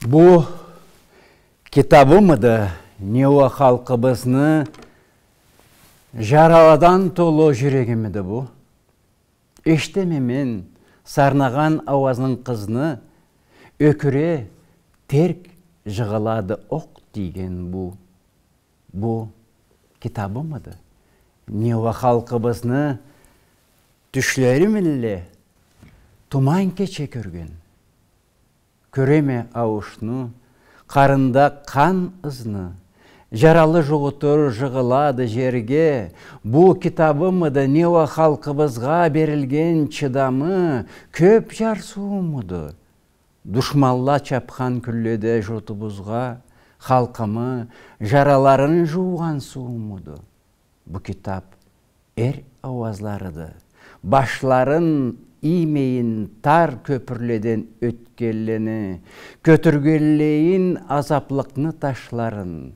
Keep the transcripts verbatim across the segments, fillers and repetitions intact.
Бу китабымыды, не уа халкъыбызны жараладан толу жюрегимиди бу? Эшитеме мен сарнагъан ауазын къызны, ёкюре, терк жыгъылады окъ тийген бу. Бу китабымыды? Не уа халкъыбызны тюшлери милле туман кече кёрген? Кёреме ауушну, къарында къан ызны, жаралы жугъутур, жыгъылады жерге. Бу китабымыды, не уа халкъыбызгъа берилген чыдамы, кёп жарсыуумуду? Душманла чапхан кюнледе журтубузгъа халкъымы жараларын жуугъан сууумуду? Бу китап эр ауазларыды. Башларын иймейин тар кёпюрледен ётгенлени, кётюргенлейин азаплыкъны ташларын,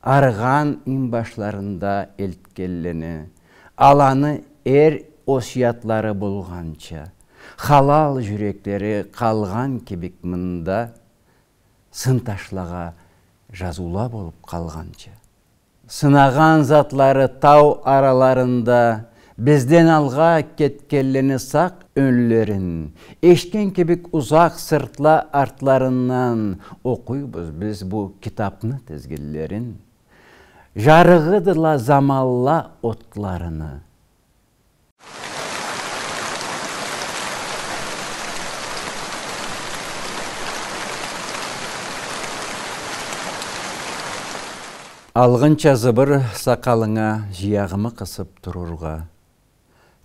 арыгъан инбашларында элтгенлени, аланы эр осуятлары болгъанча, халал жюреклери къалгъан кибик мында, сын ташлагъа жазыула болуп къалгъанча. Сынагъан затлары тау араларында бизден алгъа кетгенлени сакъ ёнлерин, эшитген кибик узакъ сыртла артларындан окъуйбуз биз бу китапны тизгинлерин. Жарыгъыдыла заманла отларыны. Алгъынча зыбыр сакъалынга жыягъымы къысып турургъа,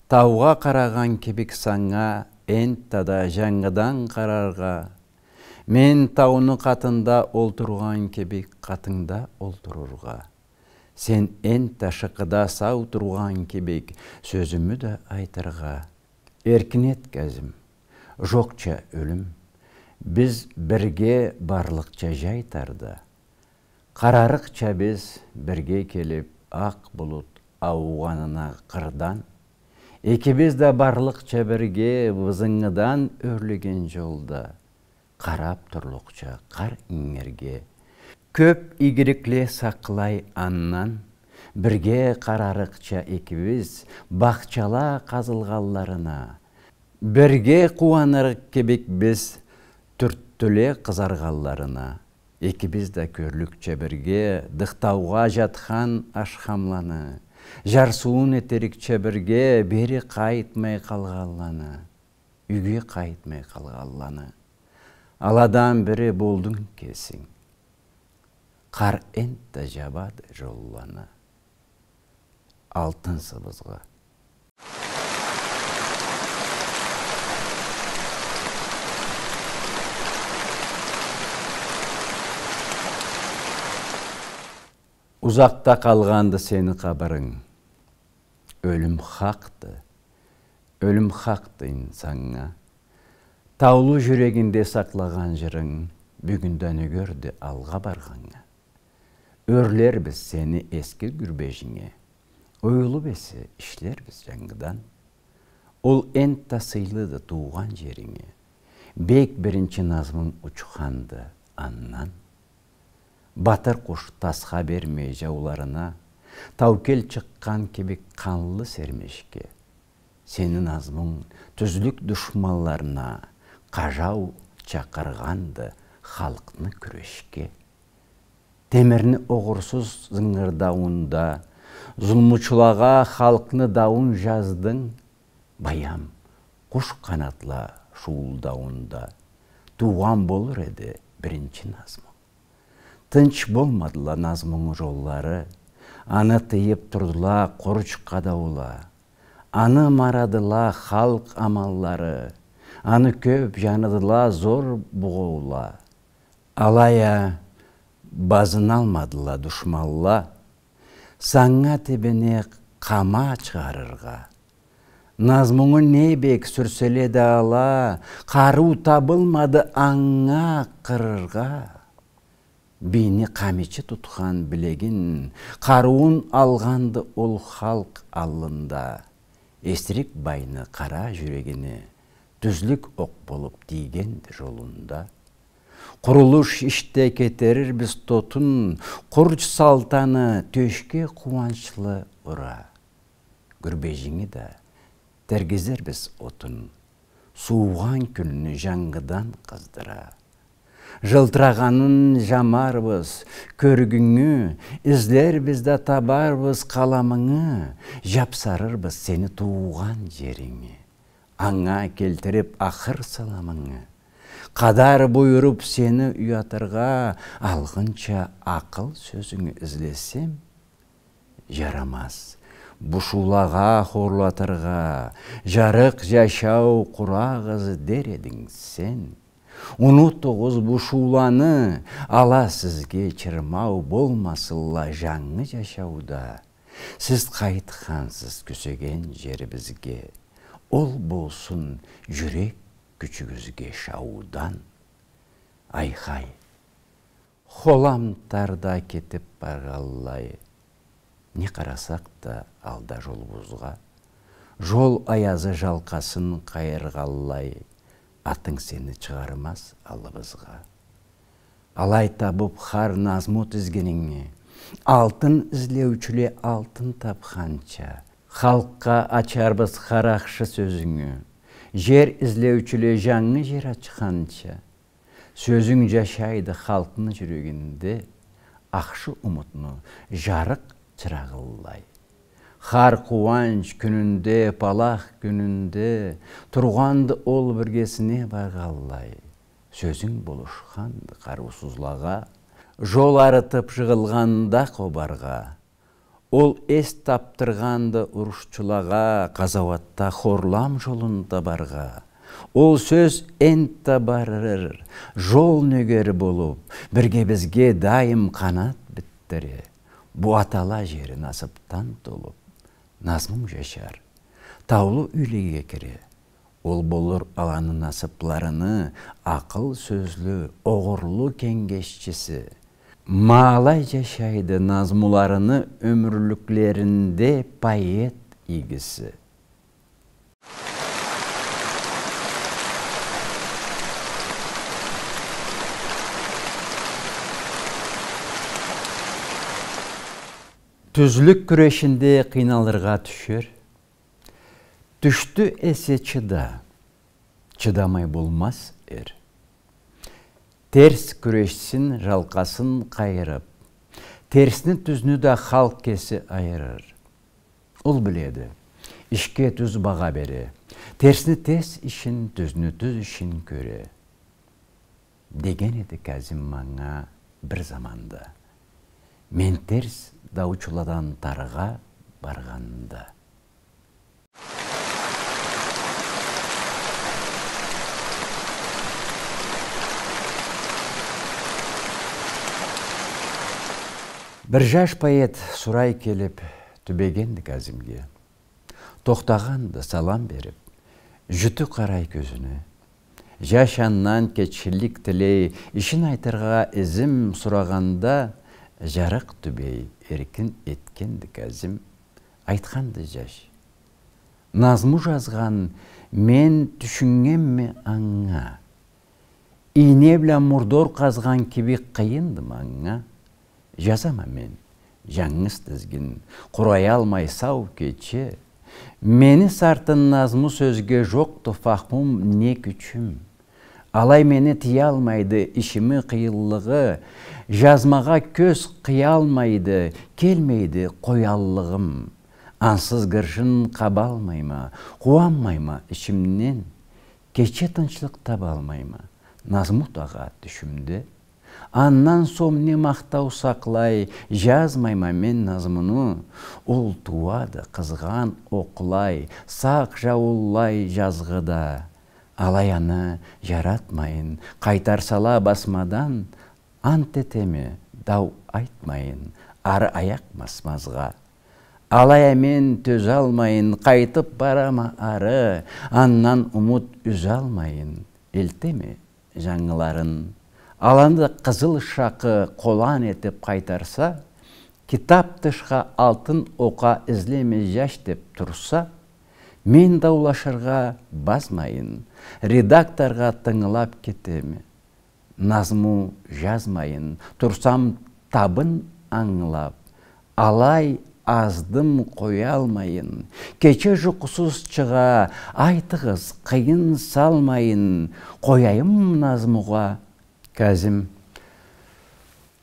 таугъа къарагъан кибик санга энтта да жангыдан къараргъа, мен тауну къатында олтургъан кибик къатынгда олтурургъа, сен энтта шыкъыда сау тургъан кибик сёзюмю да айтыргъа. Эркин эт, Казим, жокъча ёлюм, биз бирге барлыкъча жай тарда. Къарарыкъча биз бирге келип акъ булут аугъанына къырдан, экибиз да барлыкъча бирге бызынгыдан ёрлеген жолда. Къарап турлукъча къар ингирге, кёп игирикле сакълай андан, бирге къарарыкъча экибиз бахчала къазылгъанларына, бирге къууанырыкъ кибик биз тюрттюле къызаргъанларына, экибиз да кёрлюкча бирге дыхтаугъа жатхан ашхамланы, жарсыуун этерикча бирге бери къайтмай къалгъанланы. Юйге къайтмай къалгъанланы. Аладан бири болдунг кесинг. Къар энтта жабады жолланы. Алтын сыбызгъы. Узакъда къалгъанды сени къабырынг. Ёлюм хакъды, ёлюм хакъды инсаннга. Таулу жюрегинде сакълагъан жырынг бюгюнден ёгерди алгъа баргъаннга. Ёрлербиз сени эски гюрбежинге, оюлуп эсе ишлербиз жангыдан. Ол энтта сыйлыды туугъан жеринге. Бек биринчи назмунг учханды андан. Батыр къуш тасха бермей жауларына, таукел чыкъгъан кибик къанлы сермешге. Сени назмунг тюзлюк душманларына къажау чакъыргъанды халкъны кюрешге. Темирни огъурсуз зынгырдауунда, зулмучулагъа халкъны дауун жаздынг, баям къуш къанатла шуулдауунда туугъан болур эди биринчи назмунг. Тынч болмадыла назмунгу жоллары, аны тыйып турдула къоруч къадаула. Аны марадыла халкъ аманлары, аны кёп жаныдыла зор бугъоула. Алай а базыналмадыла душманла, санга тебене къама чыгъарыргъа. Назмунгу не бек сюрселе да ала, къарыу табылмады анга къырыргъа. Бийни къамичи тутхан билегин, къарыуун алгъанды ол халкъ аллында. Эсирик байны къара жюрегине тюзлюк окъ болуп тийгенди жолунда. Къурулуш ишде кетерирбиз тотун, къурч салтаны тёшге къууанчлы ура. Гюрбежинги да тергизербиз отун, сууугъан кюнню жангыдан къыздыра. Жылтырагъанын жамарбыз кёргюнгю, излербиз да табарбыз къаламынгы, жапсарырбыз сени туугъан жеринги. Анга келтирип ахыр саламынгы, къадар буюруп сени уятыргъа, алгъынча акъыл сёзюнгю излесем, жарамаз бушуулагъа хорлатыргъа, жарыкъ жашау къурагъыз дер эдинг сен. Унутугъуз бушууланы, ала сизге чырмау болмасынла жангы жашауда. Сиз къайтхансыз кюсеген жерибизге, ол болсун жюрек кючюгюзге шауудан. Айхай, холам тарда кетип баргъанлай, не къарасакъ да алда жолубузгъа, жол аязы жалкъасын къайыргъанлай, атынг сени чыгъармаз аллыбызгъа. Алай табып хар назму тизгининги, алтын излеучюле алтын тапханча, халкъгъа ачарбыз хар ахшы сёзюнгю, жер излеучюле жангы жер ачханча. Сёзюнг жашайды халкъны жюрегинде, ахшы умутну жарыкъ чырагъынлай. Хар къууанч кюнюнде, палах кюнюнде тургъанды ол биргесине баргъанлай. Сёзюнг болушханды къарыусузлагъа, жол арытып жыгъылгъанда къобаргъа. Ол эс таптыргъанды урушчулагъа, къазауатда хорлам жолун табаргъа. Ол сёз энтда барыр жол нёгери болуп, биргебизге дайым къанат битдире. Бу атала жери насыпдан толуп, назмунг жашар таулу юйлеге кире. Ол болур аланы насыпларыны акъыл сёзлю, огъурлу кенгешчиси. Ма алай жашайды назмуларыны ёмюрлюклеринде поэт игиси. Тюзлюк кюрешинде къыйналыргъа тюшер, тюштю эсе чыда, чыдамай болмаз эр. Терс кюрешсин жалкъасын къайырып, терсни тюзню да халкъ кеси айырыр. Ол биледи, ишге тюз багъа бере, терсни терс ишин, тюзню тюз ишин кёре. Деген эди Кязим манга бир заманда, мен терс даучуладан тарыгъа баргъанда. Бир жаш поэт сурай келип тюбегенди Кязимге. Тохтагъанды салам берип, жютю къарай кёзюне. Жаш андан кечгинлик тилей, ишин айтыргъа изим сурагъанда, жарыкъ тюбей эркин этгенди Кязим. Айтханды жаш: назму жазгъан, мен тюшюннгенме анга. Ийне бла мурдор къазгъан кибик къыйынды манга. Жазама мен жангыз тизгин, къураялмай сау кече. Мени сартын назму сёзге жокъду фахмум, не кючюм. Алай мени тыялмайды ишими къыйынлыгъы, жазмагъа кёз къыялмайды, келмейди къояллыгъым. Ансыз гыржын къабалмайма, къууанмайма ичимден. Кече тынчлыкъ табалмайма назму тагъа тюшюмде. Андан сом не махтау сакълай, жазмайма мен назмуну. Ол тууады къызгъан окълай, сакъ жауунлай жазгъыда. Алай аны жаратмайын, къайтарсала басмадан, ант этеме, дау айтмайын ары аякъ басмазгъа. Алай а мен тёзалмайын, къайтып барама ары, андан умут юзалмайын, элтеме жангыларын. Аланы къызыл шакъы къолан этип къайтарса, китап тышха алтын окъа излеме жаш деп турса, мен даулашыргъа базмайын, редакторгъа тынгылап кетеме. Назму жазмайын турсам, табын ангылап, алай аздым къоялмайын. Кече жукъусуз чыгъа, айтыгъыз, къыйын салмайын, къояйым назмугъа. Кязим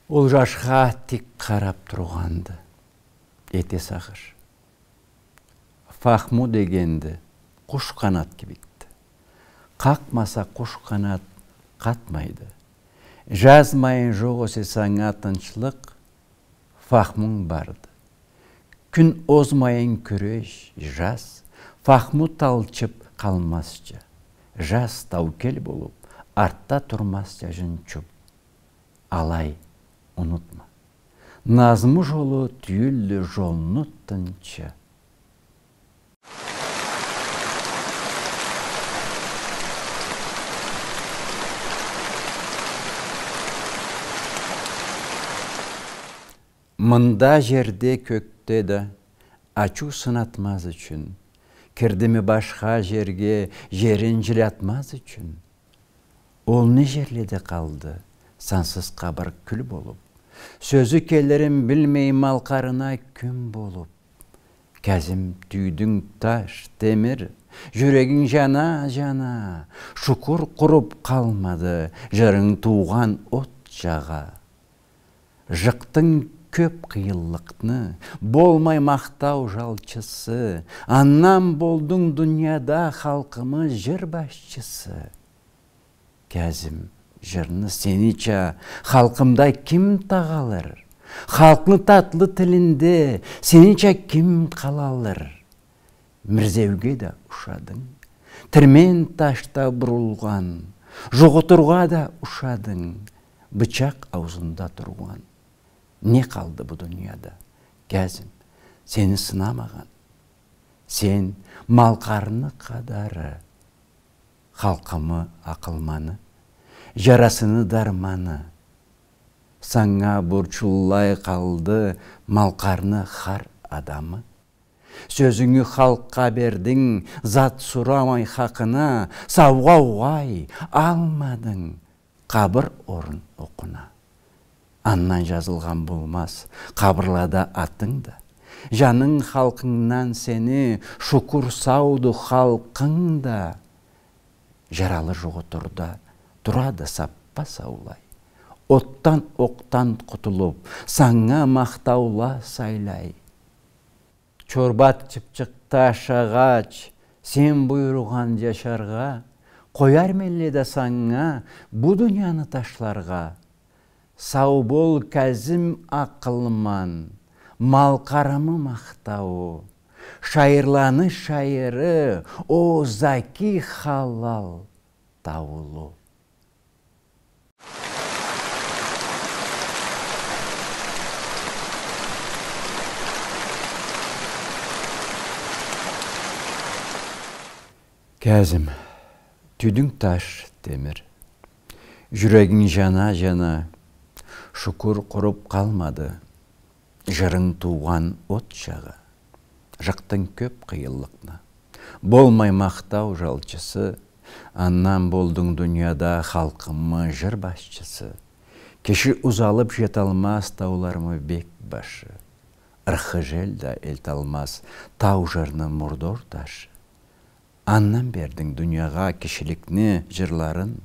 ол жашха тик къарап тургъанды. Эте сагъыш. Фахму дегенди, къуш къанат кибикди. Къакъмаса, къуш къанат къатмайды. Жазмайын жокъ эсе санга тынчлыкъ, фахмунг барды. Кюн озмайын кюреш, жаз, фахму талчып къалмазча. Жаз таукел болуп, артда турмазча жынчып. Алай, унутма. Назму жолу тюйюлдю жолну тынчы. Мында жерде, кёкде да ачыу сынатмаз ючюн, кирдими башха жерге, жерин жилатмаз ючюн, ол не жерледе къалды, сансыз къабыр кюл болуп? Сёзю келирин билмей, малкъарына кюн болуп. Кязим, тюйдюнг таш, темир, жюрегинг жана-жана, шукур, къуруп къалмады жырынг туугъан от жагъа. Жыкъдынг кёп къыйынлыкъны, болмай махтау жалчысы, андан болдунг дунияда халкъымы жыр башчысы. Кязим, жырны сенича халкъымда ким тагъалыр? Халкъны татлы тилинде сенича ким къалалыр? Мирзеуге да ушадынг, тирмен ташда бурулгъан, жугъутургъа да ушадынг, бычакъ аузунда тургъан. Не къалды бу дунияда, Кязим, сени сынамагъан? Сен малкъарны къадары, халкъымы акъылманы, жарасыны дарманы. Санга бурчуллай къалды малкъарны хар адамы. Сёзюнгю халкъгъа бердинг, зат сурамай хакъына, саугъа угъай алмадынг къабыр орун окъуна. Андан жазылгъан болмаз къабырлада атынг да. Жанынг халкъынгдан сени, шукур, сауду халкъынг да. Жаралы жугъутурда турады саппа саулай. Отдан, окъдан къутулуп, санга махтаула сайлай. Чорбат чыпчыкъ таш агъач, сен буюргъан жашаргъа, къоярмелле да санга бу дунияны ташларгъа. Сау бол, Кязим акъылман, Малкъарымы махтауу, шаирланы шаири, о заки халал таулу. Кязим, тюйдюнг таш, темир. Жюрегинг жана-жана, шукур, къуруп къалмады жырынг туугъан от жагъа. Жыкъдынг кёп къыйынлыкъны, болмай махтау жалчысы, андан болдунг дунияда халкъымы жыр башчысы. Киши узалып жеталмаз тауларымы бек башы. Ырхы жел да элталмаз тау жырны мурдор ташы. Андан бердинг дуниягъа кишиликни жырларын,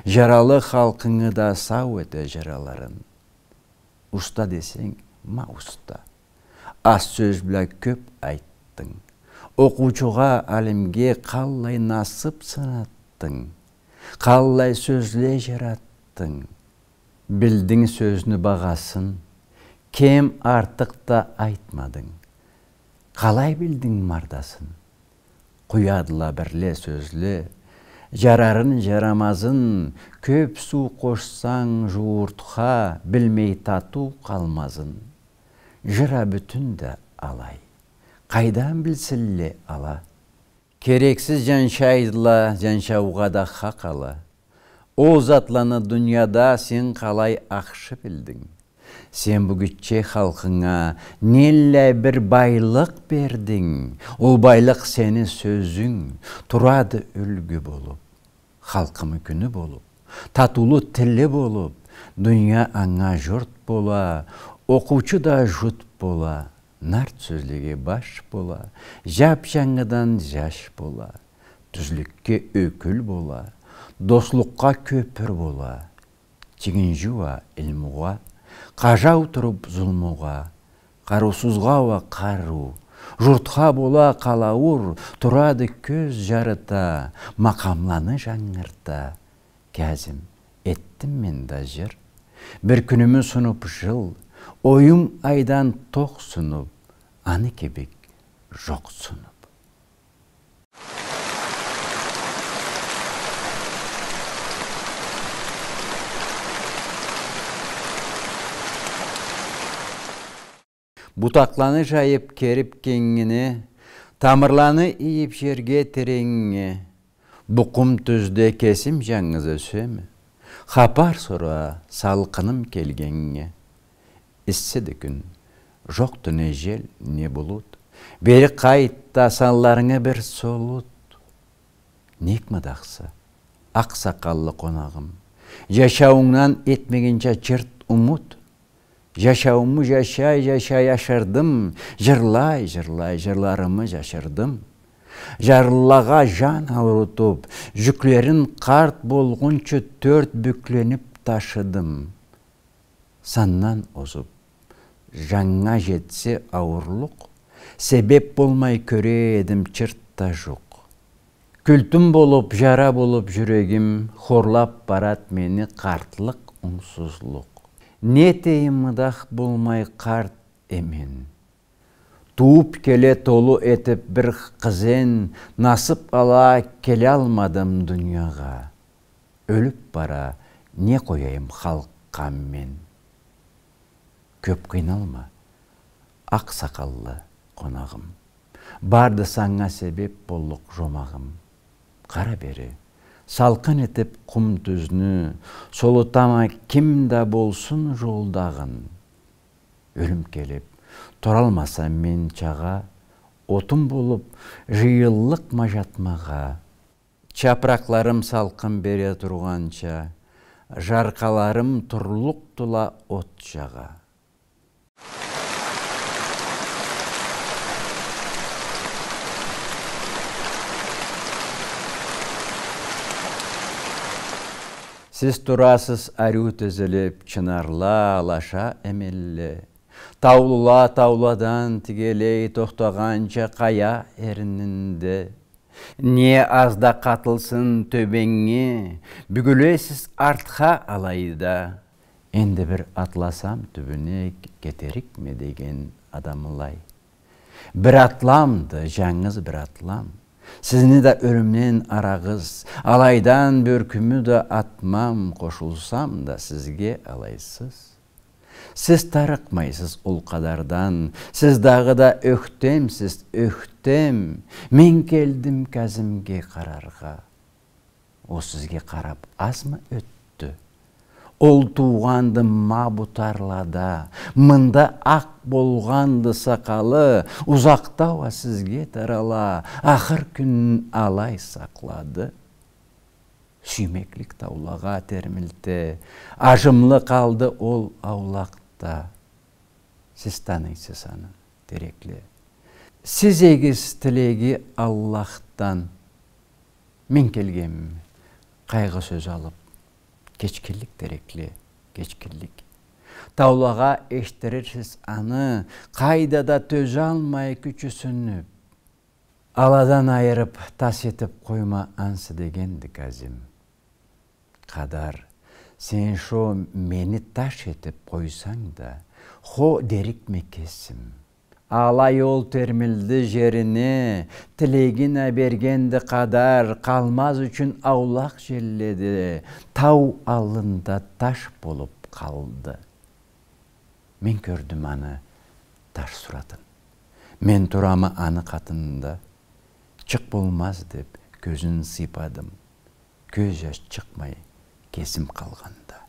жаралы халкъынгы да сау эте жараларын. Уста десенг, ма уста. Аз сёз бла кёп айтдынг. Окъуучугъа, алимге къаллай насып сынатдынг. Къаллай сёзле жаратдынг. Билдинг сёзню багъасын, кем, артыкъ да айтмадынг. Къалай билдинг мардасын? Къуядыла бирле сёзле, жарарын, жарамазын, кёп суу къошсанг жууртха, билмей татыу къалмазын. Жыр а бютюн да алай. Къайдан билсинле ала? Керексиз жаншайдыла, жаншаугъа да хакъ ала. Ол затланы дунияда сен къалай ахшы билдинг? Сен бу гитче халкъынга неллай бир байлыкъ бердинг. Ол байлыкъ сени сёзюнг, турады юлгю болуп, халкъымы кюню болуп, Татыулу тилли болуп, дуния анга журт бола, окъуучу да жут бола, нарт сёзлеге баш бола, жап-жангыдан жаш бола, тюзлюкге ёкюл бола, дослукъгъа кёпюр бола, чигинжиу а илмугъа, къажау туруп зулмугъа, къарыусузгъа уа къарыу, журтха бола къалауур, турады кёз жарыта, макъамланы жангырта. Кязим, этдим мен да жыр. Бир кюнюмю сунуп жыл, оюм айдан токъ сунуп, аны кибик жокъ сунуп. Бутакъланы жайып керип кенгине, тамырланы ийип жерге теренге, бу къум тюзде кесим жангыз ёсеме, хапар сора салкъыным келгенге. Иссиди кюн, жокъду не жел, не булут. Бери къайт да, санларынгы бир солут. Нек мыдахса, акъ сакъаллы къонагъым? Жашауунгдан этмегинча чырт умут. Жашаууму жашай-жашай ашырдым, жырлай-жырлай жырларымы жашырдым. Жарлылагъа жан аурутуп, жюклерин къарт болгъунчу тёрт бюкленип ташыдым. Сандан озуп, жаннга жетсе ауурлукъ, себеп болмай кёре эдим чырт да жукъ. Кюлтюм болуп, жара болуп жюрегим, хорлап барат мени къартлыкъ, онгсузлукъ. Не этейим, мыдах болмай къарт эмен. Тууп келе толу этип бир къызен, насып ала келалмадым дуниягъа. Ёлюп бара, не къояйым халкъгъа мен? Кёп къыйналма, акъ сакъаллы къонагъым. Барды санга себеп боллукъ жомагъым. Къара бери, салкъын этип къум тюзню, солутама ким да болсун жолдагъын. Ёлюм келип, туралмасам мен чагъа, отум болуп, жыйыллыкъма жатмагъа. Чапыракъларым салкъын бере тургъанча, жаркъаларым турлукъдула от жагъа. Сиз турасыз ариу тизилип, чынарла, алаша, эменле. Таулула тауладан тигелей тохтагъанча къая эрнинде. Не аз да къатылсын тёбенге, бюгюлесиз артха алайда. Энди бир атласам тюбюне, кетерикме деген адамлай. Бир атламды, жангыз бир атлам. Сизни да ёлюмден арагъыз, алайдан бёркюмю да атмам, къошулсам да сизге алайсыз. Сиз тарыкъмайсыз ол къадардан, сиз дагъыда ёхтемсиз, ёхтем. Мен келдим Кязимге къараргъа. Ол сизге къарап азмы ётдю? Ол туугъанды ма бу тарлада, мында акъ болгъанды сакъалы, узакъда уа сизге тарала, ахыр кюнюн алай сакълады. Сюймеклик таулагъа термилте, ажымлы къалды ол аулакъда. Сиз таныйсыз аны, терекле. Сиз эгиз тилеги Аллахдан. Мен келгенме къайгъы сёз алып, кечгинлик, терекле, кечгинлик. Таулагъа эшитдирирсиз аны, къайда да тёзалмай кючюсюнюп. Аладан айырып, тас этип къойма ансы дегенди Кязим. Къадар, сен шо мени таш этип къойсанг да, хо дерикме кесим. Алай ол термилди жерине, тилегин а бергенди Къадар, къалмаз ючюн аулакъ желледе, тау аллында таш болуп къалды. Мен кёрдюм аны таш суратын. Мен турама аны къатында. Чыкъ болмаз деп кёзюн сыйпадым. Кёз жаш чыкъмай кесим къалгъанда.